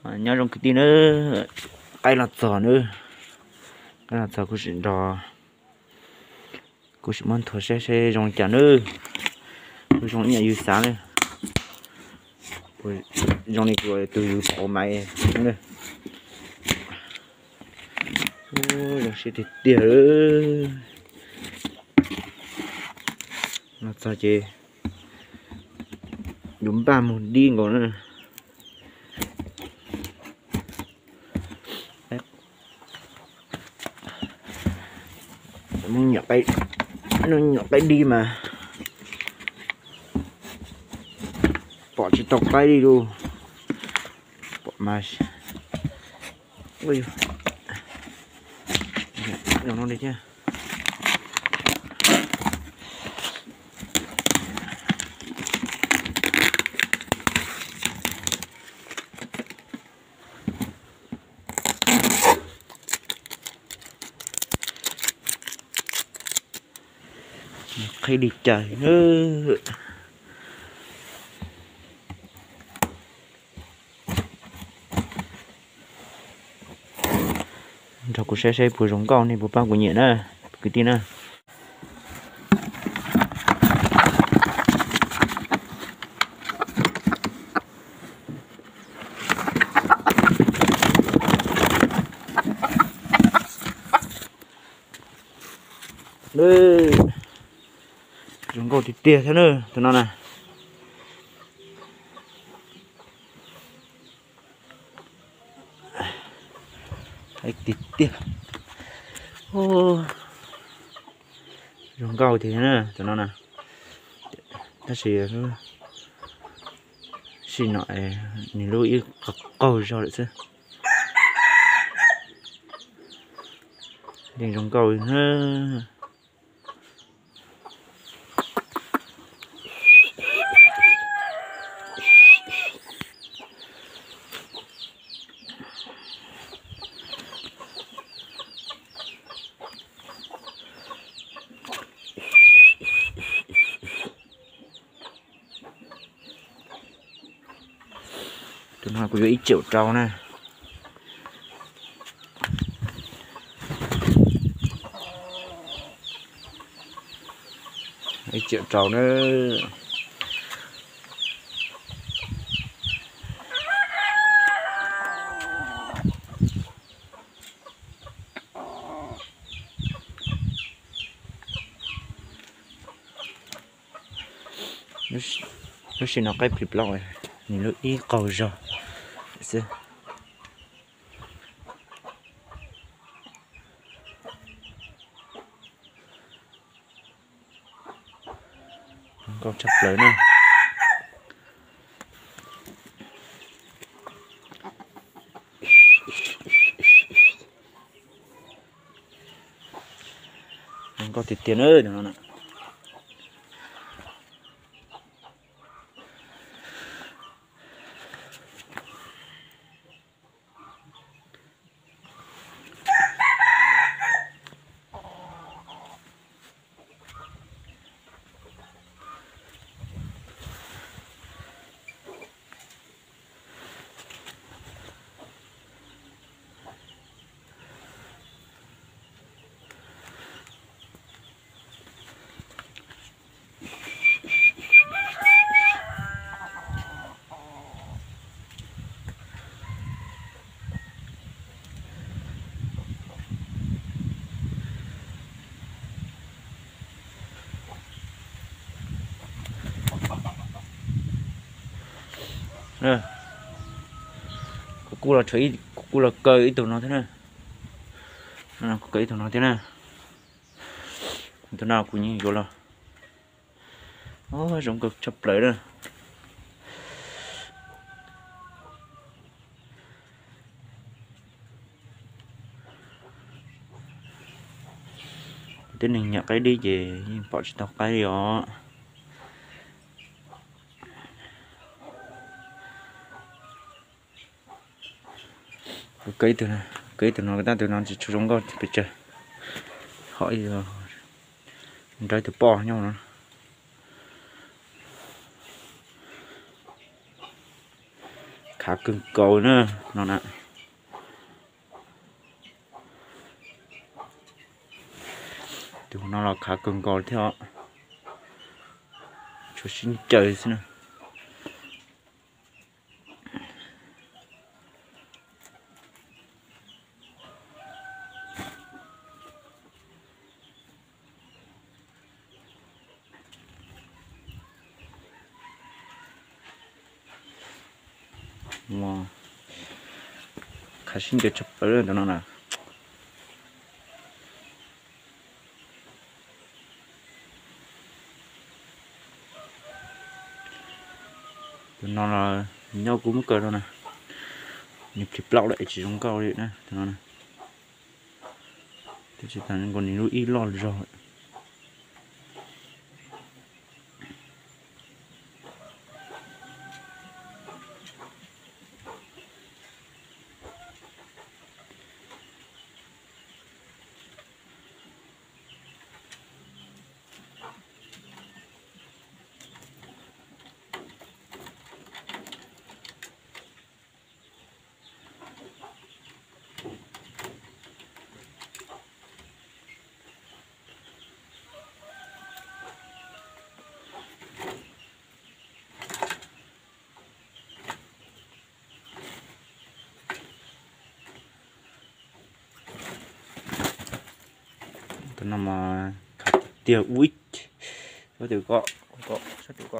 Nyob zoo kwv tij nawb, qaib los txog nawb, qaib los txog kuv sim nrog, kuv sim muab nthuav saib saib zoo li cas nawb. Kuv zoo ib yam yus xav nawb, zoo li kuv tus yus pom mas nawb. Zoo siab tiag tiag. Los txog ces yus npaj mus dib nkaus na. Nyuam qaib dib mas pom tsis tau qaib li lauj. Pom mas zoo no li thiab. Qhib li cas na. Nrog kuv saib saib puas zoo nkauj, nej puas pab kuv nyiam na, kwv tij na. Zoo nkauj tiag tiag thiab na, tus no na. Tiag tiag. Zoo nkauj tiag na tus no na. Tab sis sim no nws lub ib qaug zog lawm xwb. Yeej zoo nkauj li na. Tus no kuv yuav ib triệu rau na. Ib triệu rau na. Lub sij no qaib plig plaub, nws lub ib qaug zog xwb. Nkauj tshaj plaws na. Nkauj tiag tiag na. Kuv kuj los, kuv kuj los kaw ib tug no thiab na. Kuv kaw ib tug no thiab na. Tus no kuv yeej yuav los. Zoo nkauj tshaj plaws na. Tej neeg nyiam qaib dib ces yeej pom tsis tau qaib li os. Kuv kaw ib tug, kaw ib tug no, tab tus no tsis tshua zoo nkauj pes tsawg. Ho nrog ib tug poj nyob no. Khav kawg nkaus na no na. Tus no los khav kawg nkaus thiab os. Tshuav sib ncaws xwb na. Khav sib ncaws tshaj plaws tus no na. Tus no los nyob kub muab kaw no na. Nws plis plaub lawm es tsis zoo nkauj li na tus no na. Tab sis tas nkaus nws lub ib loj zog. Tus no mas khav tiag tiag ua. Sab tus ko, ko, sab tus ko.